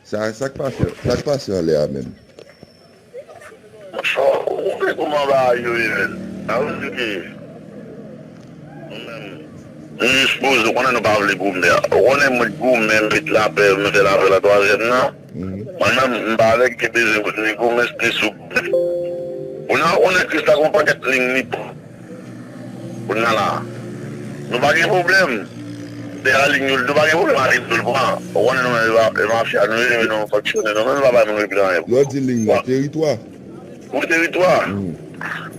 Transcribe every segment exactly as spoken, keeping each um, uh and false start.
Sa, sa k pase, sa k pase anlè a menm? Monchè, ou konnen kòman bagay yo ye, menn. Sa vle di ke nou menm, nou jis poze, ou konnen nou pa vle goumen. Ou konnen mwen goumen, met lapè, mete lapè nan twazyèm nan. Mwen menm, m pa nèg ki bezwen kote goumen, se sou. Ou nan, ou nan Kris la, gon pakèt ling li pran. Kounye a la, nou pa gen pwoblèm. Se a ling yo, nou pa gen pwoblèm a ling yo l pran. Ou konnen nou menm, e mafya nou ye, nou fonksyone, nou menm, nou pa bay moun regle anyen. Lè w di ling nan, teritwa? Wi, teritwa.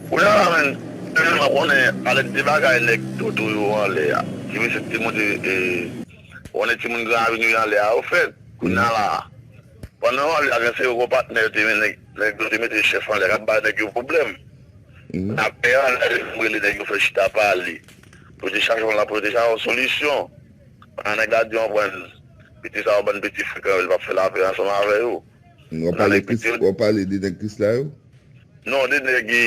Kounye a la, menn, nou konnen, avèk de bagay nèg Toto yo anlè a, ki vin se te monte, e, ou konnen timoun Gran Ravin yo anlè a, ou fèt. Kounye a la, pandan yo anlè a, gen se yo gon patnè yo te, nèg, nèg yo te mete chèf anlè a, k ap bay nèg yo pwoblèm. Apre a, lè yo rele nèg yo fè chita pale. Pou yo te chache yon, pou yo te chache yon solisyon. Pandan nèg la di, w konprann, piti sa yo bann piti frekan yo, li p ap fè lapè ansanm avè yo. W ap pale Kris, w ap pale de nèg Kris la yo? Non, de nèg ki,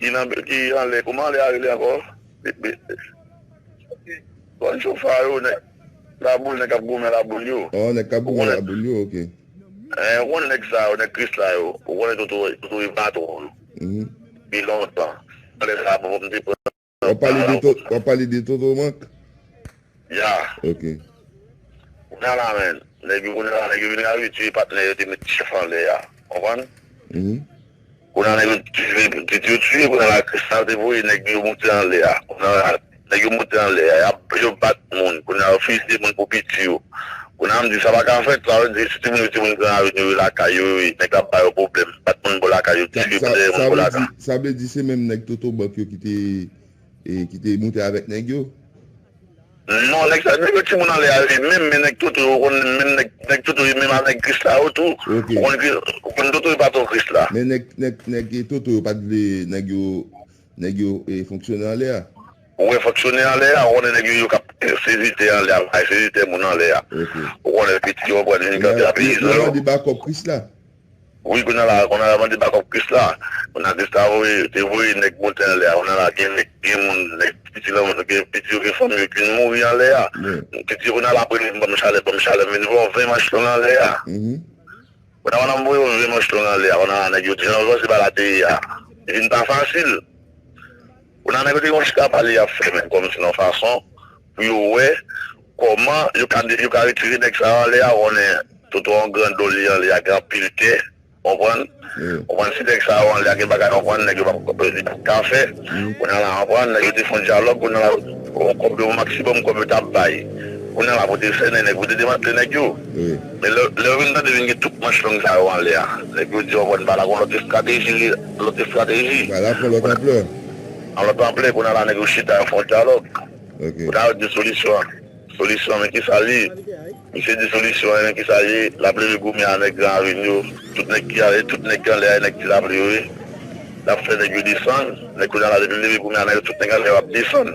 ki nan, ki anlè, kòman anlè a rele ankò? Be, be, Bann chofa yo, nèg Laboul, nèg k ap goumen Laboul yo. Oh, nèg k ap goumen Laboul yo, ok. Eh, ou konnen nèg sa yo, nèg Kris la yo. Ou konnen Toto, Toto e patwon yo. Depi lontan. Lè sa, bon, m te pran. W ap pale de Toto, w ap pale de Toto Mank? Ya. Ok. Kounye a la, menn. Nèg yo, kounye a la, nèg yo vin retire patnè yo te met chèf anlè a. Konprann? Kounye a nèg yo tiye, ti yo tiye, kounye a la, Kristal te voye nèg yo moute anlè a. Kounye a la, nèg yo moute anlè a, y ap, yo bat moun, kounye a yo fizye moun pou piti yo. Kounye a m di sa pa ka fèt, sa vle di se timoun yo, timoun Gran Ravin yo lakay yo, yo ye, nèg la ap ba yo pwoblèm, bat moun bò lakay yo, tiye moun dèyè moun bò lakay. Sa vle di se menm nèg Toto Bank yo ki te, e, ki te moute avèk nèg yo? Non, nèg sa, nèg yo timoun anlè a yo ye menm, men nèg Toto yo, ou konn menm nèg, nèg Toto yo menm a nèg Kris la yo tou. Ok. Ou konn Kris, ou konn Toto yo patwon Kris la. Men nèg, nèg, nèg Toto yo pa t vle nèg yo, nèg yo, e, fonksyone anlè a? Ou wè fonksyone anlè a, ou konnen nèg yo, yo k ap sezi tè anlè a, bay sezi tè moun anlè a. Ok. Ou konnen piti yo pran vin kanpe a peyizan yo. Yo mande bakòp Kris la? Wi, kounye a la, kounye a la mande bakòp Kris la. Kounye a Kris la voye, te voye nèg monte anlè a. Kounye a la gen nèg, gen moun, nèg piti lan, gen piti yo, gen fanmi yo ki mouri anlè a. Piti yo kounye a la ap rele m ban m chalè, ban m chalè. M vin voye ven manch long anlè a. Kounye a pandan m voye ven manch long anlè a, kounye a la nèg yo di jan yo panse bagay la te ye a. Li vin pa fasil. Kounye a nèg yo te gen yon chita pale y ap fè, men kòmsi nan fason pou yo wè kòman yo ka, yo ka retire nèg sa yo anlè a, ou konnen Toto a yon gran do li anlè a, gen anpil tè, konprann? Konprann, si nèg sa yo anlè a gen bagay, konprann, nèg yo p ap, li p ap ka fè. Kounye a la, konprann, nèg yo te fè yon dyalòg, kounye a la, yon kòb yo, maksimòm kòb yo t ap bay. Kounye a la, pou te sènen nèg, pou te demantle nèg yo. Men lè, lè yo vin tande vin gen tout manch long sa yo anlè a, nèg yo di, konprann, bagay la gon lòt estrateji, lòt estrateji. Bagay la pran lòt anplè. An lòt anplè, kounye a la, nèg yo chita, yo fè yon dyalòg. Pou ta di solisyon an. Solisyon an, men kisa l ye? Misye di solisyon an, men kisa l ye? L ap leve goumen a nèg Gran Ravin yo. Tout nèg ki ale, tout nèg ki anlè a, nèg Ti Lapli yo ye. L ap fè nèg yo desann. Nèg kounye a la, depi l leve goumen a nèg yo, tout nèg anlè yo ap desann.